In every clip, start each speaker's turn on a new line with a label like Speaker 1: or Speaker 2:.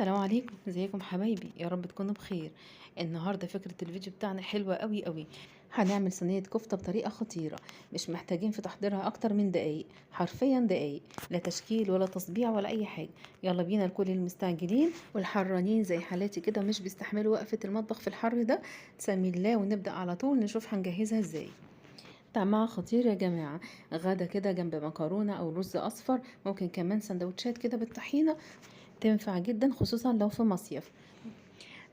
Speaker 1: السلام عليكم، ازيكم حبايبي؟ يا رب تكونوا بخير. النهارده فكرة الفيديو بتاعنا حلوة قوي قوي. هنعمل صينية كفته بطريقة خطيرة، مش محتاجين في تحضيرها اكتر من دقايق، حرفيا دقايق، لا تشكيل ولا تصبيع ولا اي حاجة. يلا بينا لكل المستعجلين والحرانين زي حالاتي كده، مش بيستحملوا وقفه المطبخ في الحر ده. سمي الله ونبدا على طول نشوف هنجهزها ازاي. طعمها خطير يا جماعة، غدا كده جنب مكرونه او رز اصفر، ممكن كمان سندوتشات كده بالطحينه، تنفع جدا خصوصا لو في مصيف.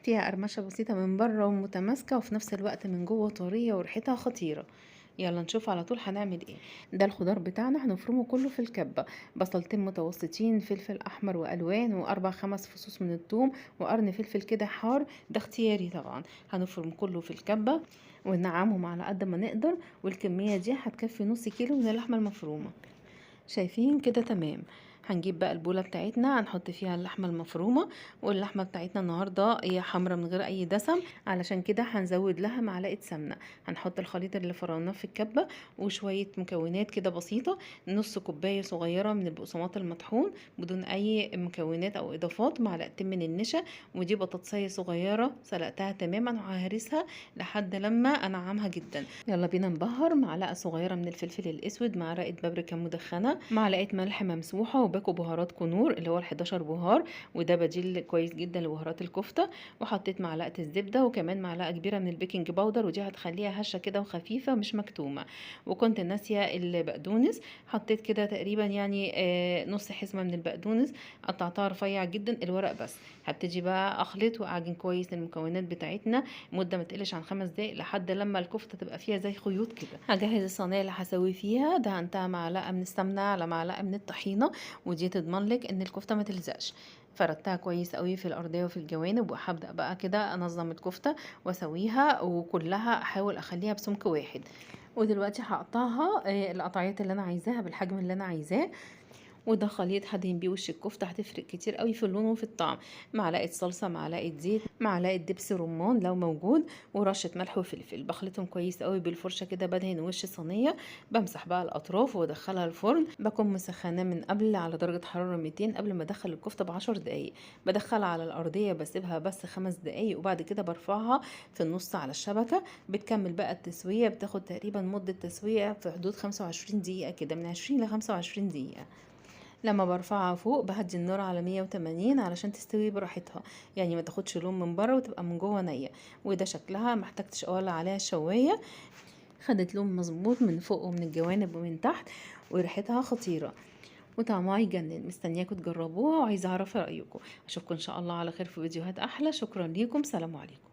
Speaker 1: فيها قرمشه بسيطة من بره ومتماسكه، وفي نفس الوقت من جوه طرية وريحتها خطيرة. يلا نشوف على طول هنعمل ايه. ده الخضار بتاعنا هنفرمه كله في الكبه، بصلتين متوسطين، فلفل احمر والوان، واربع خمس فصوص من الثوم، وقرن فلفل كده حار، ده اختياري طبعا. هنفرم كله في الكبه ونعمهم على قد ما نقدر، والكميه دي هتكفي نص كيلو من اللحمة المفرومه. شايفين كده؟ تمام. هنجيب بقى البوله بتاعتنا، هنحط فيها اللحمة المفرومه، واللحمة بتاعتنا النهارده هي حمرا من غير اي دسم، علشان كده هنزود لها معلقه سمنه. هنحط الخليط اللي فرمناه في الكبه وشوية مكونات كده بسيطة، نص كوباية صغيرة من البقسماط المطحون بدون اي مكونات او اضافات، معلقتين من النشا، ودي بطاطسيه صغيرة سلقتها تماما وههرسها لحد لما انعمها جدا. يلا بينا نبهر. معلقه صغيرة من الفلفل الاسود، معلقه بابريكا مدخنه، معلقه ملح ممسوحة، وباكو بهارات كنور اللي هو ال11 بهار، وده بديل كويس جدا لبهارات الكفتة. وحطيت معلقه الزبدة، وكمان معلقه كبيرة من ال baking powder، ودي هتخليها هشه كده وخفيفة مش مكتومة. وكنت ناسيه البقدونس، حطيت كده تقريبا يعني نص حزمه من البقدونس، قطعتها رفيع جدا الورق بس. هبتدي بقى اخلط واعجن كويس المكونات بتاعتنا مده ما تقلش عن 5 دقايق، لحد لما الكفتة تبقى فيها زي خيوط كده. هجهز الصينية اللي هسوي فيها. دهنتها معلقه من السمنة على معلقه من الطحينه، ودي تضمن لك ان الكفتة ما تلزقش. فردتها كويس قوي في الارضية وفي الجوانب، وهبدا بقى كده انظم الكفتة واسويها، وكلها احاول اخليها بسمك واحد. ودلوقتي هقطعها القطعيات اللي انا عايزاها بالحجم اللي انا عايزاه. وده خليط هدهن بيه وش الكفتة، هتفرق كتير قوي في اللون وفي الطعم. معلقه صلصه، معلقه زيت، معلقه دبس رمان لو موجود، ورشه ملح وفلفل. بخلطهم كويس قوي بالفرشه كده، بدهن وش الصينية، بمسح بقى الاطراف وادخلها الفرن. بكون مسخناه من قبل على درجه حرارة 200 قبل ما ادخل الكفتة ب10 دقايق. بدخلها على الارضية، بسيبها بس 5 دقايق، وبعد كده برفعها في النص على الشبكة. بتكمل بقى التسوية، بتاخد تقريبا مده تسويه في حدود 25 دقيقة كده، من 20 ل 25 دقيقة. لما برفعها فوق بهدي النار على 180 علشان تستوي براحتها، يعني ما تاخدش لون من بره وتبقى من جوه نيه. وده شكلها، ما احتاجتش اولع عليها الشوايه، خدت لون مظبوط من فوق ومن الجوانب ومن تحت، وريحتها خطيرة وطعمها يجنن. مستنياكم تجربوها وعايزه اعرف رايكم. اشوفكم ان شاء الله على خير في فيديوهات احلى. شكرا ليكم، سلام عليكم.